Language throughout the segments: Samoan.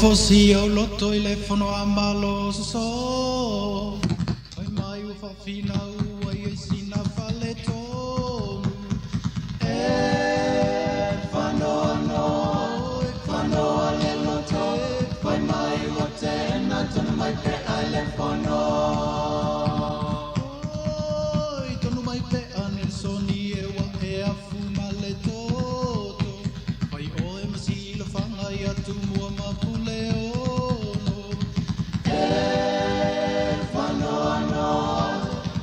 Fosi o loto i le fono a malo soso. Fai mai ua faafinau ai ai sina fale tonu. E whanoa whanoa le loto. Fai mai ua tena tonu mai pe ai le fono. Oi, tonu mai pe a Nelsoni e wa e afu ma le toto. Fai oe ma sila whanga ia tumua ma pule ono. E whanoa noa,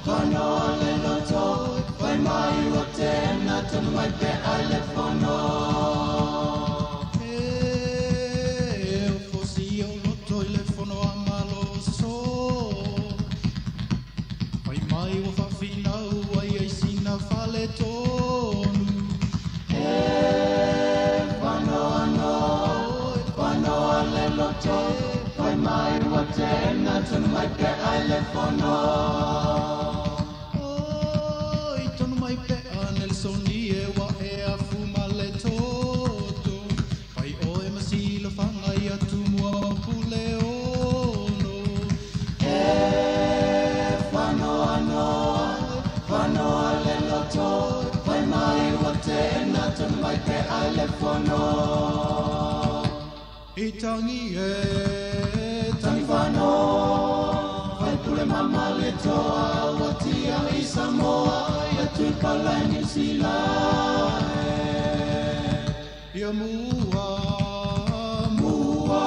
whanoa le loto. Fai mai ua tena tonu mai pe ai le fono. E o fosi o loto i le fono a malo soso. Fai mai ua faafinau ai ai sina fale tonu. E whanoa noa, whanoa le loto. Fai mai ua tena tonu mai pe ai le fono. Oi, tonu mai pe a Nelsoni e wa e afu ma le toto. Fai oe ma sila whanga ia tumua ma pule ono. E whanoa noa, whanoa le loto. Fai mai ua tena tonu mai pe ai le fono. I tangi e, tangi whano. Fai pule mama le toa, ua tia i Samoa, ia tuipala i New Zealand. Ia mua, mua,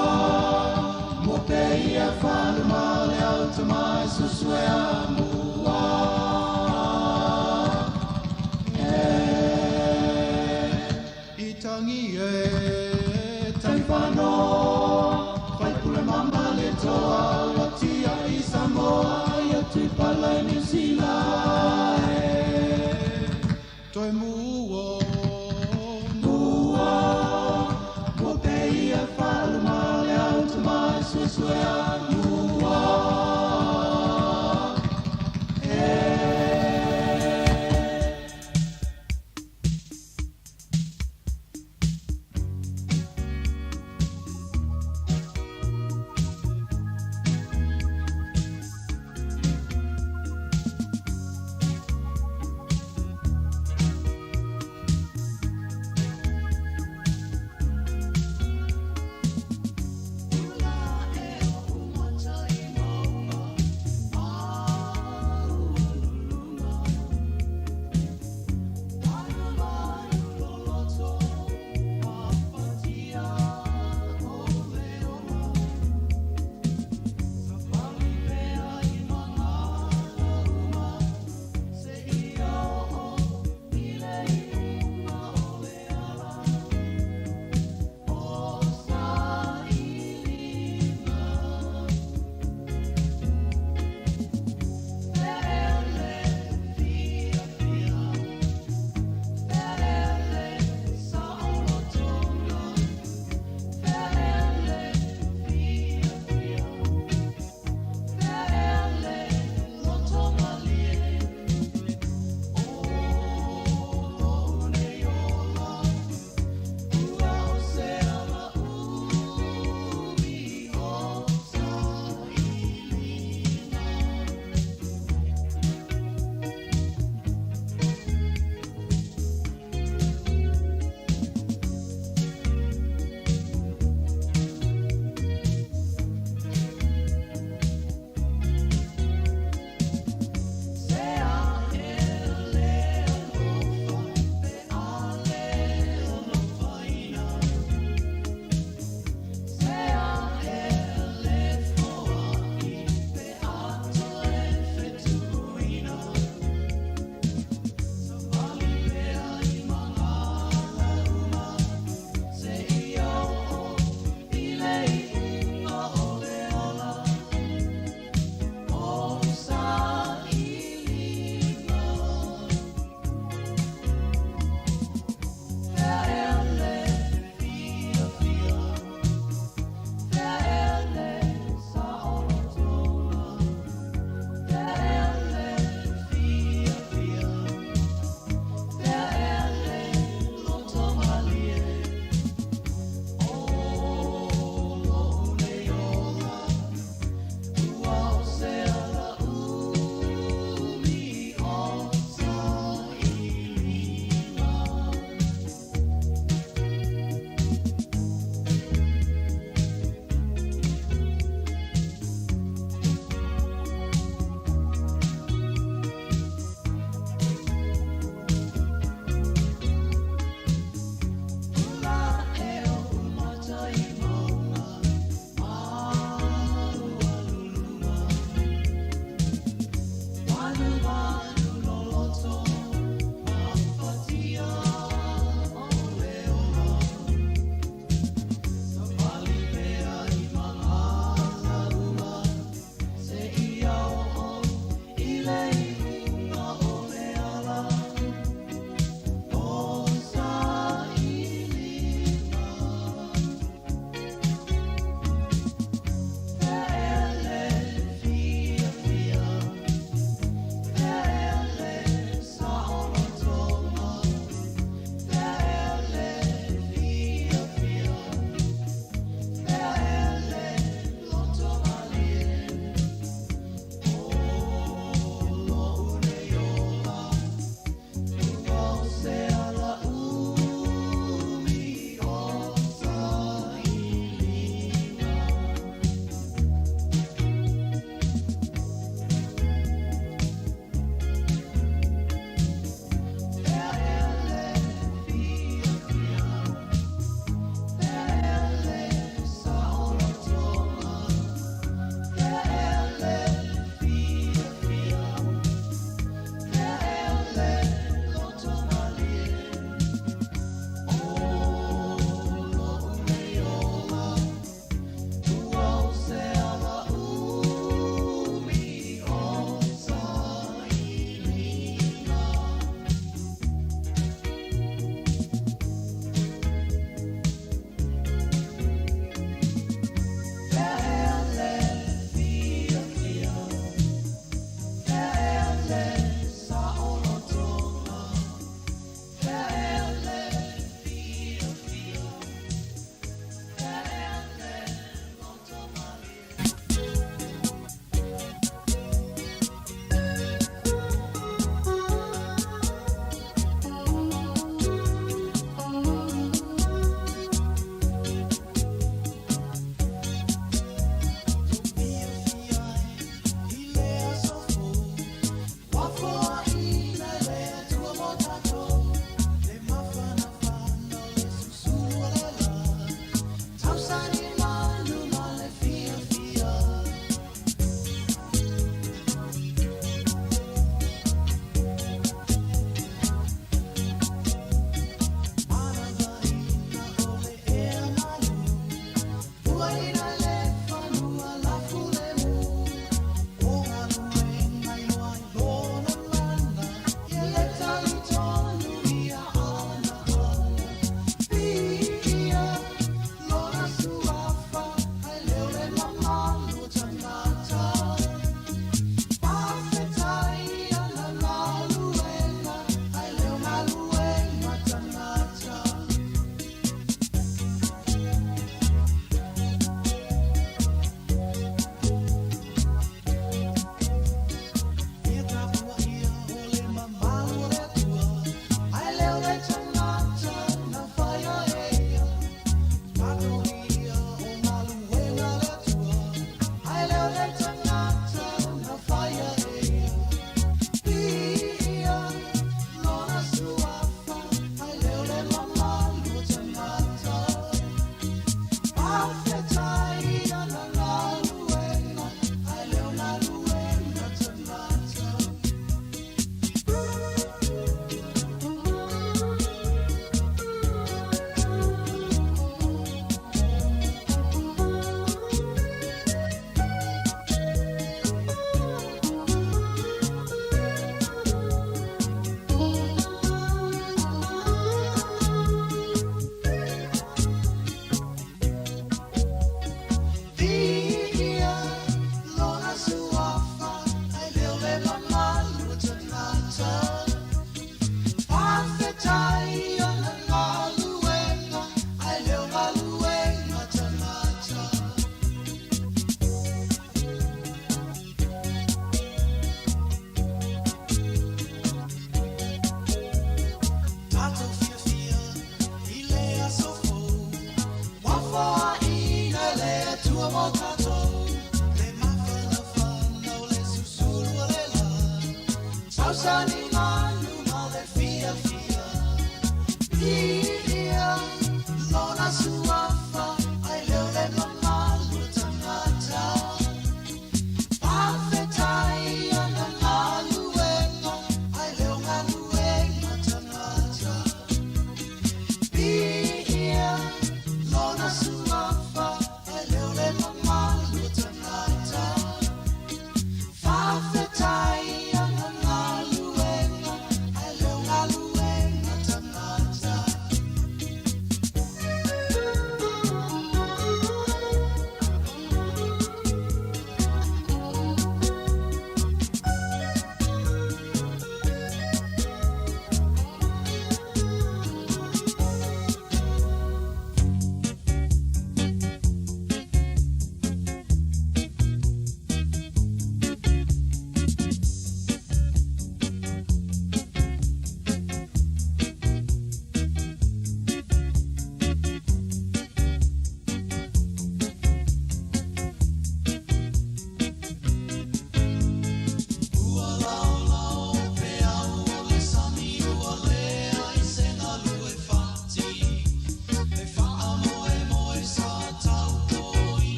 mua pe ia whaluma le au tamai susuea mua. E, i tangi e, tangi whano. Fai pule mama le toa, ua tia i Samoa, ia tuipala i New Zealand. Toi mua, mua, mua pe ia whaluma le au tamai susuea mua. E.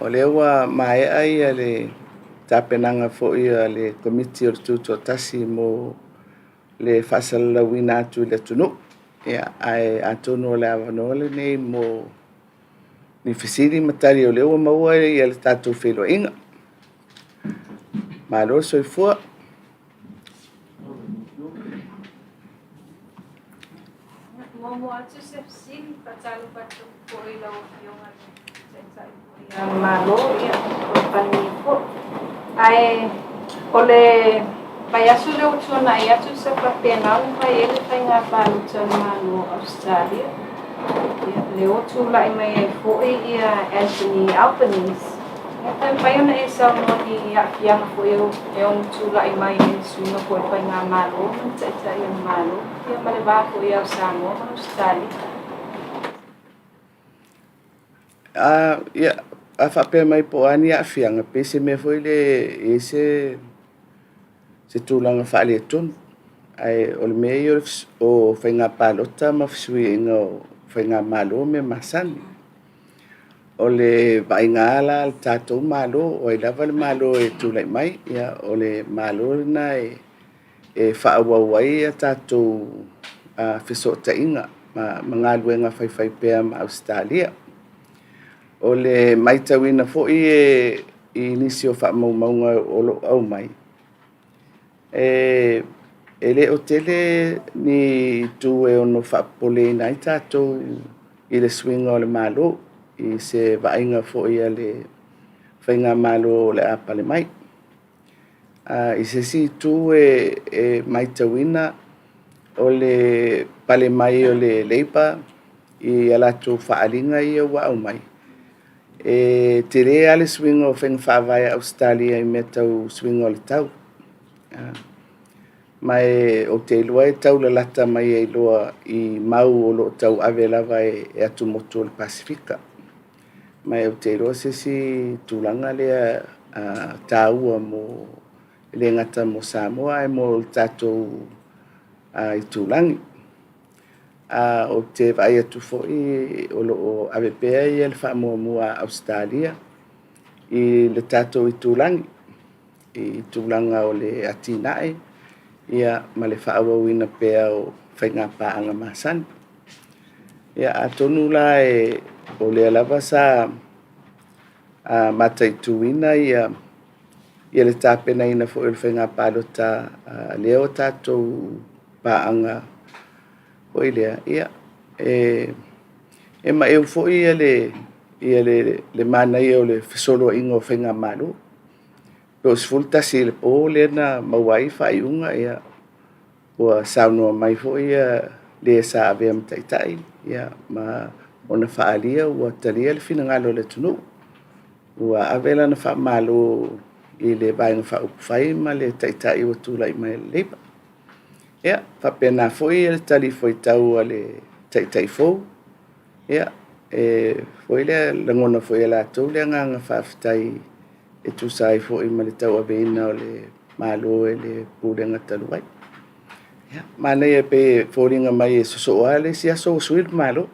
O lea ua maea le tapenaga foi a le Komiti o le Tutoatasi mo le faasalalauina atu i le atunuu. Ia, ae atonu o le avanoa lenei mo ni fesili ma tali o lea ua maua le tatou feiloaiga. Malo le soifua. Muamua atu se fesili, faatalofa atu foi i lau Afioga i le Taitai foi o le Malo, ia, po o le Palemia foi. Ae o le vaiaso lea ua tuanai atu sa faapena ona fai ai le faiga palota a le Malo o Ausetalia. Ia, lea ua tulai mai ai foi ia Anthony Albanese. Ia, pe mafai ona e saunoa i ni aafiaga foi e ono tulai mai i le suiga foi o le faigamalo ma le Taitai o le Malo, ia ma le va foi o Samoa ma Ausetalia. Ia, a faapea mai po o a ni aafiaga, pei se mea foi lea e i ai se tulaga faaletonu. Ae o le mea ia o faiga palota ma fesuiaiga o faigamalo o mea masani. O le vaaiga lava la a le tatou Malo, o ai lava le Malo e tulai mai, ia o le Malo lena e faaauau ai a tatou fesootaiga ma galuega faifaipea ma Ausetalia. O le matauina foi i nisi o faamaumauga o lo o aumai, e le o tele ni itu e ono faapopoleina ai tatou i le suiga o le Malo i se vaaiga foi a le faigamalo o le a pale mai. I se isi itu e matauina o le pale mai o le Labour i a latou faaaliga ia ua aumai, e tele lava le suiga o faiga faavae a Ausetalia i mea tau suiga o le tau. Ma e ou te iloa e taulalata mai ai loa i mau o lo o tauave lava e atumotu o le Pasefika. Ma e ou te iloa se isi tulaga lea taua mo, e le gata mo Samoa ae mo le tatou itulagi. Ou te vaai atu foi o lo o ave pea le faamuamua a Ausetalia i le tatou itulagi i tulaga o le atinae ma le faaauauina pea o faiga paaga masani. Ia, atonu la o lea lava sa mataituina le tapenaina foi o le faiga palota a lea o tatou paaga foi lea, ia, e maeu foi le manaia o le fesoloaiga o faigamalo. Po o le 11 i le po lea na maua ai faaiuga, ia, ua saunoa mai foi le sa avea ma taitai ma ona faaalia ua talia le finagalo o le atunuu. Ua ave lana faamalo i le Vaega Faaupufai ma le Taitai ua tulai mai o le Labour. Ia, faapena foi le talifuaitau a le Taitai fou, ia, e foi lea, e lagona foi e latou le agaga faafetai e tusa ai foi ma le tauaveina o le Malo e le Pulega talu ai. Ia, manaia pei e foliga mai e sosoo lava le isi aso ua sui le Malo.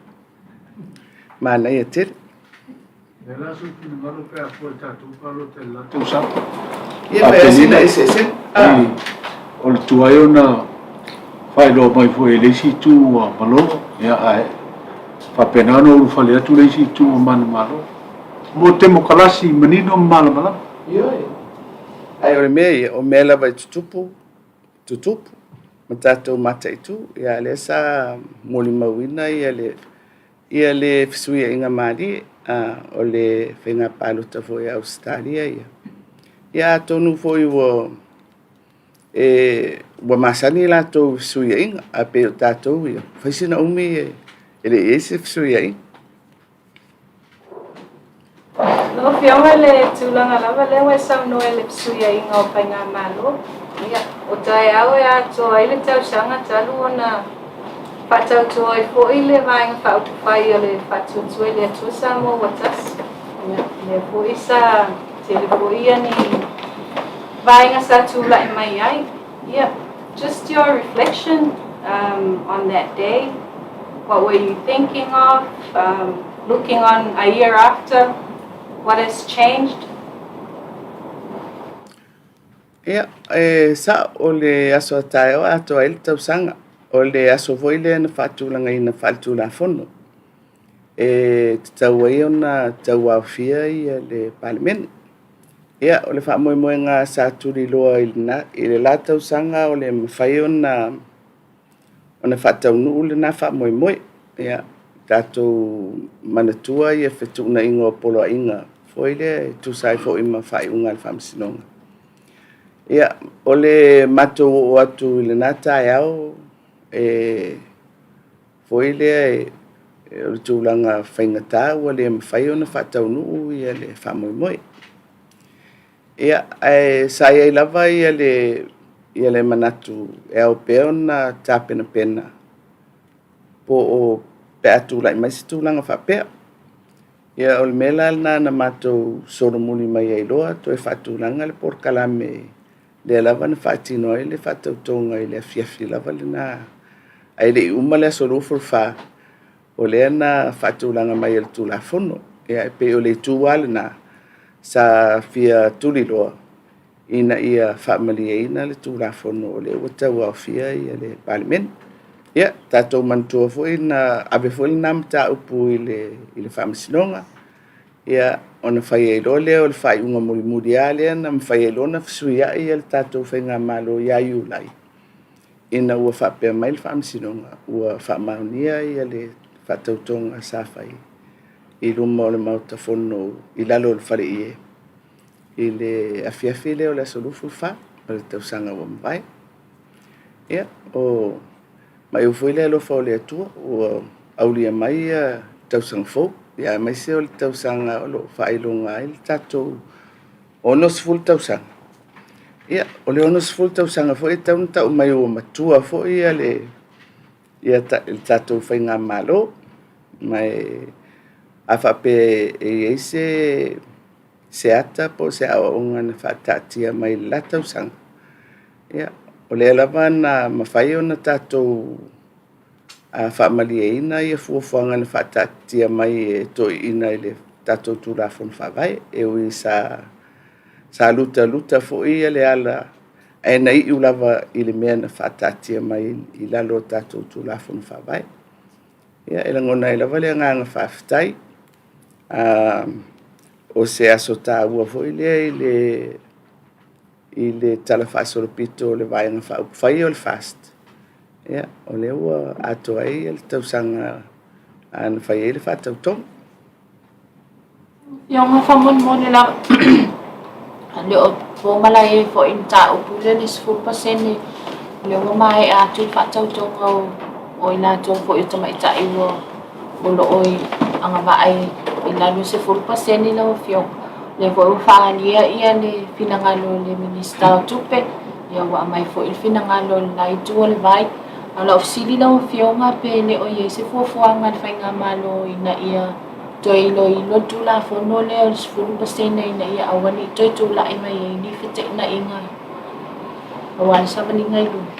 Manaia tele. Ia, ma e sina eseesega. O le tuai ona faailoa mai foi e le isi itu ua malolo, ia, ae faapena ona ulufale atu le isi itu ua manumalo. Mo temokalasi manino ma malamalama. Ioe. Ae o le mea ia, o mea lava e tutupu, tutupu ma tatou mataitu. Ia, a o lea sa molimauina le fesuiaiga malie o le faiga palota foi a Ausetalia ia. Ia atonu foi ua masani latou i fesuiaiga, ae pei o tatou ia, fai sina umi e le i i ai se fesuiaiga. Lau Afioga i le tulaga lava lea ua e saunoa i le fesuiaiga o Faigamalo, ia, o taeao e atoa ai le tausaga talu ona faatauto ai foi le Vaega Faaupufai o le Faatuatua i le Atua Samoa ua Tasi. Ia, lea foi sa tele foi ia ni vaega sa tulai mai ai. Ia, just your reflection on that day. What were you thinking of? Looking on a year after, what has changed? Ia, e sao o le aso a taeao atoa ai le tausaga. O le aso foi lea na faatulagaina faaletulafono e tatau ai ona tauaofia le Palemene. Ia, o le faamoemoega sa tuliloa i le la tausaga o le mafai ona faataunuu lena faamoemoe. Ia, tatou manatua ia fetuunaiga o poloaiga foi lea e tusa ai foi ma faaiuga a le Faamasinoga. Ia, o le matou oo atu i lena taeao, e foi lea o le tulaga faigata ua le mafai ona faataunuu le faamoemoe. Ia, ae sa i ai lava le manatu e ao pea ona tapenapena po o pe a tulai mai se tulaga faapea. Ia, o le mea la lena na matou solomuli mai ai loa toe faatulaga le polokalame lea lava na faatino ai le faatautoga i le afiafi lava lena, ae le i uma le aso 24, o lea na faatulaga mai e le Tulafono. Ia, e pei o le itu lava lena sa fia tuliloa ina ia faamalieina le Tulafono o lea ua tauaofia le Palemene. Ia, tatou manatua foi na ave foi lena mataupu i le Faamasinoga, ia, ona fai ai loa lea o le faaiuga mulimuli lava lea na mafai ai loa ona fesuiai le tatou faigamalo ia Iulai, ina ua faapea mai le Faamasinoga ua faamaonia le faatautoga sa fai i luma o le Maota Fono i lalo o le faleie i le afiafi lea o le aso 24 o le tausaga ua mavae. Ia, o maia foi le alofa o le Atua ua aulia mai le tausaga fou, aemaise o le tausaga o lo o faailoga ai le tatou 60 tausaga. Ia, o le 60 tausaga foi e tatau ona tau mai ua matua foi le le tatou faigamalo. Ma e a faapea e i ai se ata po o se aoaoga na faataatia mai i le la tausaga, ia, o lea lava na mafai ona tatou faamalieina ia fuafuaga na faataatitia mai e toeaiina i le tatou Tulafono Faavae, e ui sa lutaluta foi le ala, ae na iu lava i le mea na faataatia mai i lalo o tatou Tulafono Faavae. Ia, e lagona ai lava le agaga faafetai. O se aso taua foi lea i le talafaasolopito o le Vaega Faaupufai o le FAST, ia, o lea ua atoa ai le tausaga na fai ai le faatautoga. Afioga faamolemole lava, le o po malae ai foi i mataupu lea le 10% lea ua maea atu le faatautoga o i latou foi o tamaitai ua o lo o agavaa i lalo o le 10% lau Afioga. O lea foi ua faaalia le finagalo o le Minisita o Tupe, ia ua aumai foi le finagalo o le la itu o le vai. A o lau fesili lau Afioga pe le o i ai se fuafuaga a le faigamalo ina ia toe iloilo le Tulafono lea o le 10% ina ia aua ne i toe tulai mai ai ni feteenaiga aua le savaliga i luma.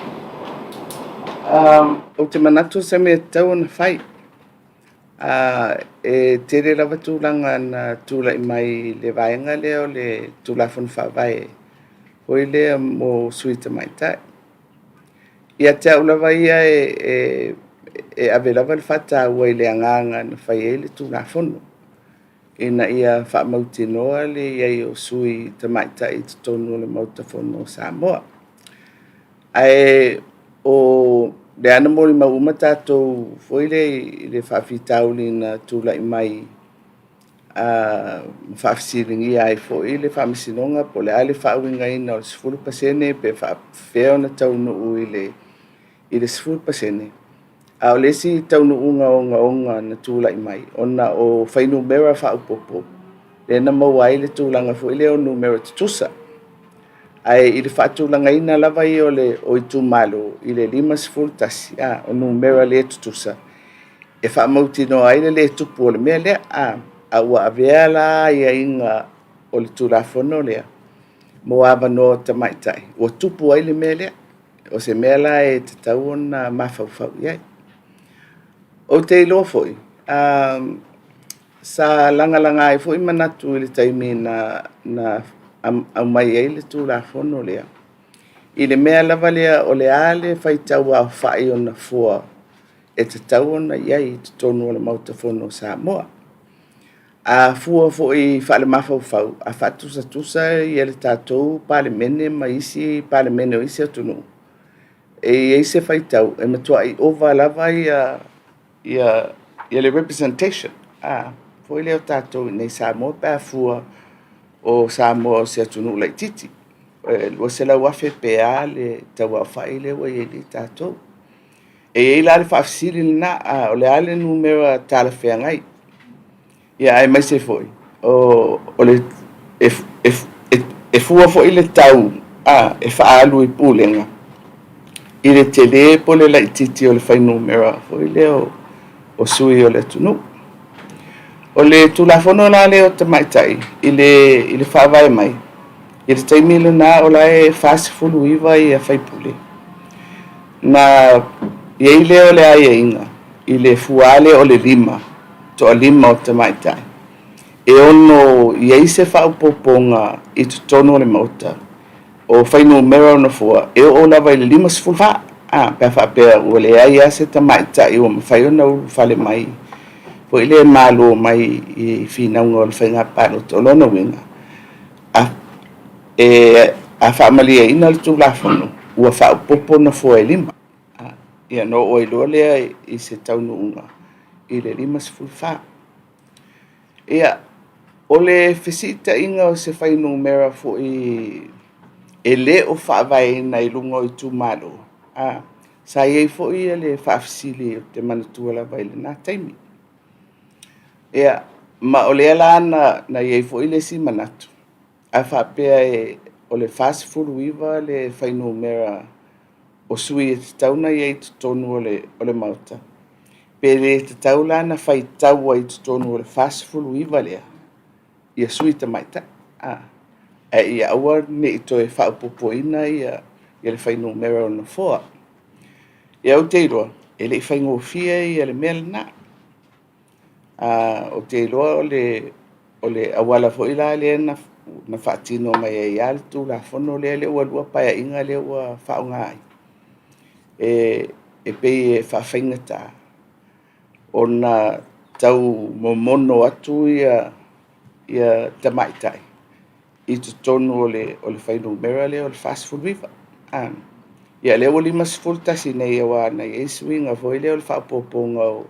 Ou te manatu o se mea e tatau ona fai. E tele lava tulaga na tulai mai i le vaega lea o le Tulafono Faavae foi lea mo sui tamaitai. Ia te au lava ia e ave lava le faataua i le agaga na fai ai le Tulafono ina ia faamautinoa le i ai o sui tamaitai i totonu o le Maota Fono o Samoa. Ae o lea na molimau uma tatou foi lea i le faafitauli na tulai mai ma faafesiligia ai foi le Faamasinoga po o le a le faauigaina o le 10% pe faapefea ona taunuu i le 10%. A o le isi taunuuga ogaoga na tulai mai ona o fuainumera faaopoopo lea na maua ai le tulaga foi lea o numera tutusa. Ae i le faatulagaina lava ia o itumalo i le 51, o numera le tutusa, e faamautinoa ai le le tupu o le mea lea. A ua avea la aiaiga o le Tulafono lea mo avanoa o tamaitai, ua tupu ai le mea lea. O se mea la e tatau ona mafaufau i ai. Ou te iloa foi, sa lagalaga ai foi manatu i le taimi na aumai ai le Tulafono lea, i le mea lava lea o le a le faitau aofai o nofoa e tatau ona i ai i totonu o le Maota Fono o Samoa. A fua foi faalemafaufau, a faatusatusa le tatou Palemene ma isi Palemene o isi atunuu, e i ai se faitau e matuai ova lava le representation foi lea o tatou i inei i Samoa pe a fua o Samoa o se atunuu laitiiti, e 200,000 pe a le tauaofai lea ua i ai nei tatou. E i ai la le faafesili lena, o le a le numera talafeagai? Ia aemaise foi e fua foi le tau e faaalu i pulega i le tele po o le laitiiti o le fuainumera foi lea o sui o le atunuu. O le Tulafono la lea o Tamaitai i le faavae mai, i le taimi lena o la e 49 sui usufono, na i ai lea o le aiaiga i le fua lava lea o le 5, toalima o tamaitai, e ono i ai se faaopoopoga i totonu o le Maota o fuainumera o nofoa e oo lava i le 54, pe a faapea ua leai lava se tamaitai ua mafai ona ulufale mai foi lea e malo mai i finauga o le faiga palota. O lona uiga, a faamalieina le Tulafono, ua faaopoopo nofoa e 5. Ia ona oo ai loa lea i se taunuuga i le 54. Ia, o le fesiitaiga o se fuainumera foi e le o faavaeina i luga o itumalo, sa i ai foi le faafesili ou te manatua lava i lena taimi. Ia, ma o lea la na i ai foi le isi manatu, a faapea o le 49 le fuainumera o sui e tatau ona i ai i totonu o le, o le Maota, pe le tatau la ona faitau ai i totonu o le 49 lea ia sui tamaitai, a, ae ia aua ne i toe faaopoopoina ia, ia le fuainumera o nofoa. Ia ou te iloa, e le i faigofie ia le mea lena. Ou te iloa o le, o le auala foi la lea na, na faatino mai ai lava le Tulafono lea, lea ua lua Paeaiga lea ua faaaoga ai, e, e pei e faafaigata ona tau momono atu ia, ia tamaitai i totonu o le, o le fuainumera lea o le 49. A, ia lea ua 51 nei aua na i ai suiga foi lea o le faaopoopoga o,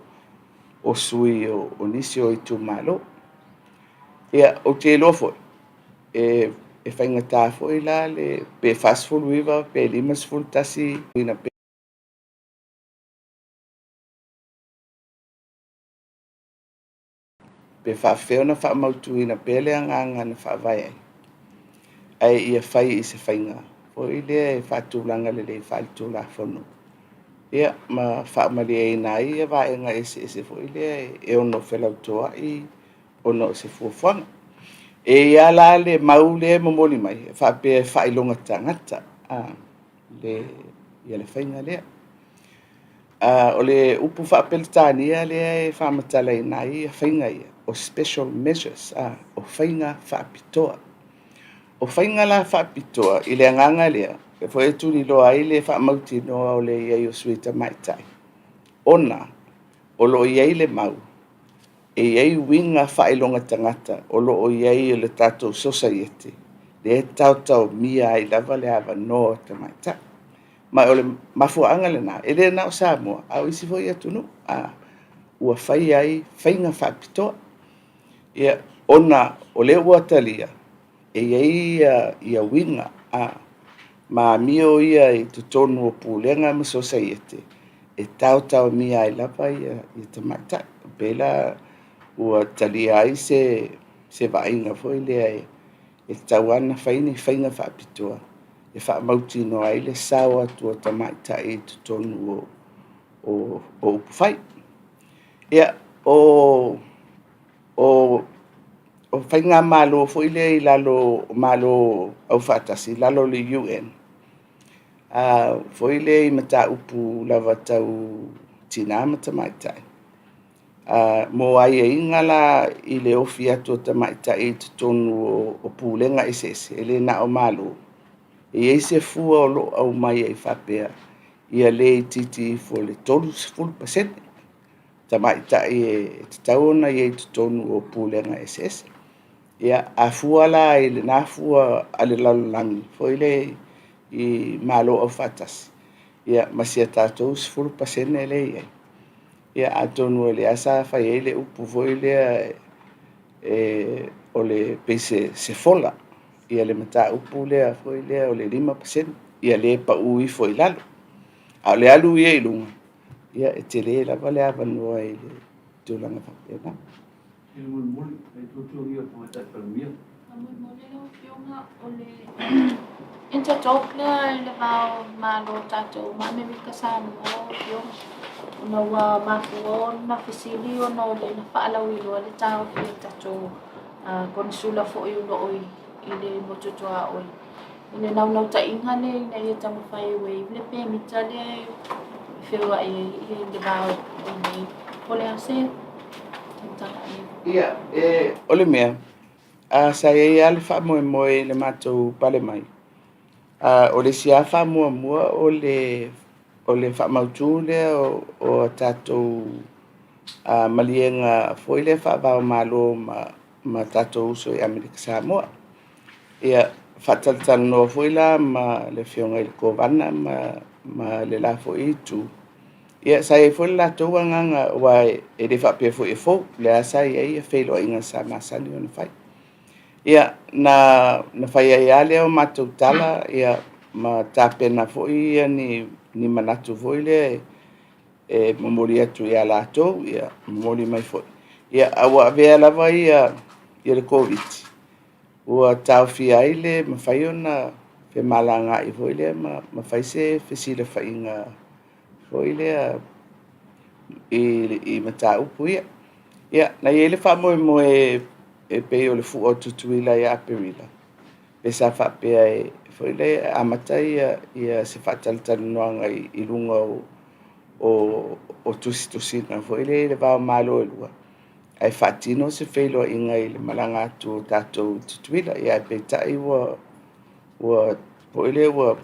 o sui o, o nisi o itumalo. Ia, ou te iloa foi, e, e faigata foi la le pe 49 pe 51 ina pe Pe faapefea ona faamautuina pea le agaga na faavae ai, ae ia fai i se faiga foi lea e faatulaga lelei faaletulafono, ia ma faamalieina ai ia vaega eseese foi lea e ono felautoa'i ona o se fuafuaga. E i ai la le mau lea e momoli mai e faapea e faailoga tagata a le, ia le faiga lea. O le upu faa-Peretania lea e faamatalaina ai ia faiga ia, o special measures, o faiga faapitoa. O faiga la faapitoa i le agaga lea, e foi e tuliloa ai le faamautinoa o le i ai o sui tamaitai, ona o lo o i ai le mau e i ai uiga faailoga tagata o lo o i ai i le tatou sosaiete, lea e taotaomia ai lava le avanoa o tamaitai. Ma o le mafuaaga lena, e le na o Samoa, a o isi foi atunuu a ua fai ai faiga faapitoa. Ia, ona o lea ua talia, e i ai ia, ia uiga a, ma amio ia i totonu o pulega ma sosaiete e taotaomia ai lava ia, ia tamaitai. E pei la ua talia ai se, se vaaiga foi lea e, e tatau lava ona fai ni faiga faapitoa e faamautinoa ai le sao atu o tamaitai i totonu o, o, o upufai. Ia, o, o, o faigamalo foi lea i lalo o Malo Aufaatasi, i lalo o le UN, a, foi lea i mataupu lava tau tinā ma tamaitai. A, mo aiaiga la i le ofi atu o tamaitai i totonu o, o pulega eseese, e le na o Malo, e i ai se fua o lo o aumai ai faapea, ia le itiiti ifo i le 30% tamaitai e tatau ona i ai i totonu o pulega eseese. Ia, a fua la i lena fua a le lalolagi foi lea i Malo Aufaatasi, ia ma si a tatou 10% lea e i ai, ia atonu o lea sa fai ai le upu foi lea e, o le pei se, se fola ia le mataupu lea foi lea o le 5% ia le pau ifo i lalo. A o le alu ia i luga, ia e tele lava le avanoa i le tulaga faapena. Mulimuli, le tuatuagia o le Tamaitai Palemia. Faamolemole lau Afioga, o le intertalk lea i le va o Malo tatou ma Amerika Samoa lau Afioga, ona ua mafua ona fesili ona o lea na faalauiloa le taofi a le tatou konesula foi o lo o i le motu tuaoi i le naunautaiga lea ina ia taumafai e waive le pemita lea e feoai ai i le va o nei. Po o le a se tauntala i ai? Ia, e, o le mea, a, sa i ai lava le faamoemoe i le matou pale mai. A, o le isi lava faamuamua o le, o le faamautu lea o, o a tatou a, maliega foi lea faava o Malo ma, ma tatou uso i Amerika Samoa. Ia, faatalatalanoa foi la ma le Afioga i le Kovana ma, ma le la foi itu. Ia, sa i ai foi le latou agaga, aua e le faapea foi e fou, o lea sa i ai feiloaiga sa masani ona fai. Ia, na, na fai ai lava lea o matou tala, ia, ma tapena foi ia ni, ni manatu foi lea e, e momoli atu ia latou, ia, momoli mai foi. Ia, a ua avea lava ia, ia le Koviti. Ua taofia ai le mafai ona femalagaai foi lea ma ma fai se fesilafaiga foi lea i i mataupu ia. Ia, na i ai le faamoemoe e pei o le fua o Tutuila ia Aperila, pe sa faapea e foi lea e amata ia ia se faatalatalanoaga i i luga o o o tusitusiga foi lea i le va o Malo e lua, ae faatino se feiloaiga i le malaga atu o tatou i Tutuila. Ia ae peitai ua ua foi lea ua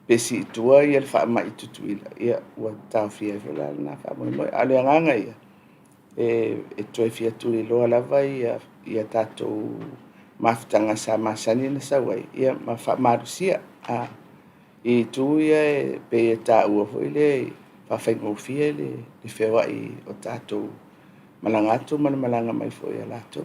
pesi i tua ia le faamai i Tutuila, ia ua taofia ai foi la lena faamoemoe. A o le agaga ia, e e toe fia tuliloa lava ia ia tatou mafutaga sa masani ona sau ai, ia ma faamalosia a i itu ia e pei e taua foi lea e faafaigofie le le feoai o tatou malaga atu ma le malaga mai foi a latou.